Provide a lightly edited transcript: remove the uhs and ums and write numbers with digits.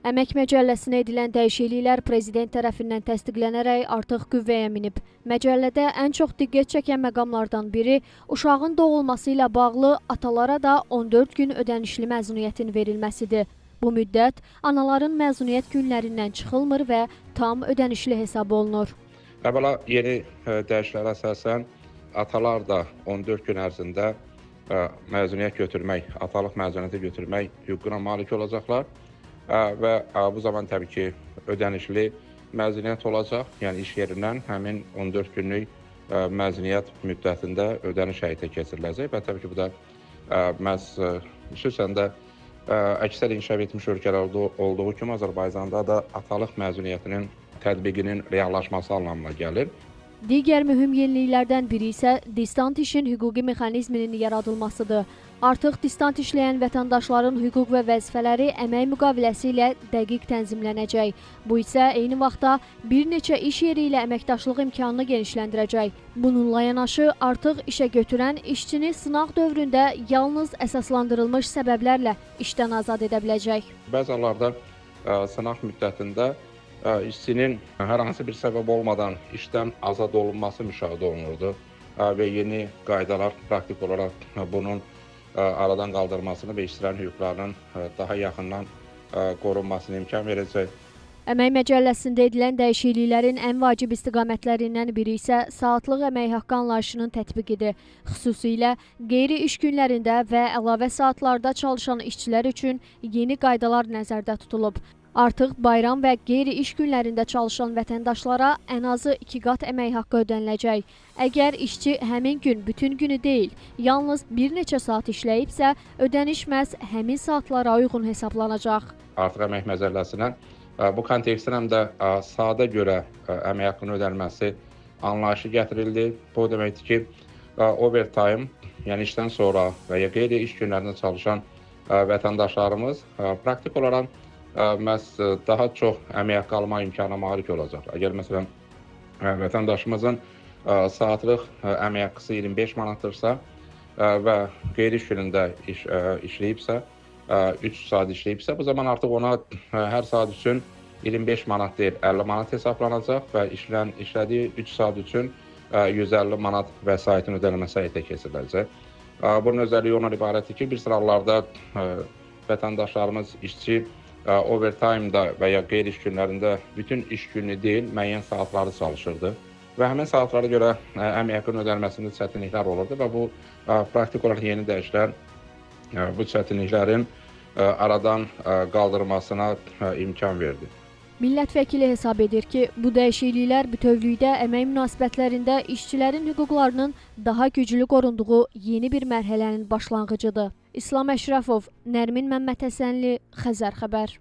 Əmək məcəlləsinə edilən dəyişikliklər prezident tərəfindən təsdiqlənərək artıq qüvvəyə minib. Məcəllədə ən çox diqqət çəkən məqamlardan biri uşağın doğulması ilə bağlı atalara da 14 gün ödənişli məzuniyyətin verilməsidir. Bu müddət anaların məzuniyyət günlərindən çıxılmır və tam ödənişli hesab olunur. Əvvəla yeni dəyişikliklərə əsasən atalar da 14 gün ərzində məzuniyyət götürmək, atalıq məzuniyyəti götürmək hüququna malik olacaqlar. Və bu zaman təbii ki, ödənişli məzuniyyət olacaq. Yəni iş yerindən həmin 14 günlük məzuniyyət müddətində ödəniş həyata keçiriləcək və təbii ki, bu da məhz xüsusən də əksər inkişaf etmiş ölkələrdə olduğu kimi Azərbaycanda da atalıq məzuniyyətinin tətbiqinin reallaşması anlamına gəlir. Digər mühüm yeniliklərdən biri isə distant işin hüquqi mexanizminin yaradılmasıdır. Artıq distant işləyən vətəndaşların hüquq və vəzifələri əmək müqaviləsi ilə dəqiq tənzimlənəcək. Bu isə eyni vaxtda bir neçə iş yeri ilə əməkdaşlıq imkanını genişləndirəcək. Bununla yanaşı artıq işə götürən işçini sınaq dövründə yalnız əsaslandırılmış səbəblərlə işdən azad edə biləcək. Bəzi hallarda sınaq müddətində işçinin hər hansı bir səbəb olmadan işdən azad olunması müşahidə olunurdu və yeni qaydalar praktik olaraq bunun aradan qaldırmasını və işçilərin hüquqlarının daha yaxından qorunmasına imkan verəcək. Əmək məcəlləsində edilən dəyişikliklərin ən vacib istiqamətlərindən biri isə saatlıq əmək haqqı anlayışının tətbiqidir. Xüsusilə qeyri-iş günlərində və əlavə saatlarda çalışan işçilər üçün yeni qaydalar nəzərdə tutulub. Artıq bayram və qeyri-iş günlərində çalışan vətəndaşlara ən azı 2 qat əmək haqqı ödəniləcək. Əgər işçi həmin gün bütün günü deyil, yalnız bir neçə saat işləyibsə, ödəniş məhz həmin saatlara uyğun hesablanacaq. Artıq əmək məcəlləsinə bu kontekstdə həm də saata görə əmək haqqının ödənilməsi anlayışı gətirildi. Bu deməkdir ki, overtime, yəni işdən sonra və ya qeyri-iş günlərində çalışan vətəndaşlarımız praktik olaraq məhz daha çox əmək haqqı alma imkanına malik olacaq. Əgər məsələn vətəndaşımızın saatlıq əmək haqqısı 25 manatdırsa və qeyri-iş günündə işləyibsə, 3 saat işləyibsə, bu zaman artıq ona hər saat üçün 25 manat deyil, 50 manat hesablanacaq və işlədiyi 3 saat üçün 150 manat vəsaitin ödənilməsi həyata keçiriləcək. Bunun özəlliyi ondan ibarətdir ki, bir sıra hallarda vətəndaşlarımız işçi overtime-da və ya qeyri-iş günlərində bütün iş günü deyil, müəyyən saatları çalışırdı və həmin saatlara görə əmək haqqının ödənilməsində çətinliklər olurdu və bu praktik olaraq yeni dəyişikliklər bu çətinliklərin aradan qaldırmasına imkan verdi. Millət vəkili hesab edir ki, bu dəyişikliklər bütövlükdə əmək münasibətlərində işçilərin hüquqlarının daha güclü qorunduğu yeni bir mərhələnin başlanğıcıdır. İslam Əşrəfov, Nərmin Məmmədhəsənli, Xəzər Xəbər.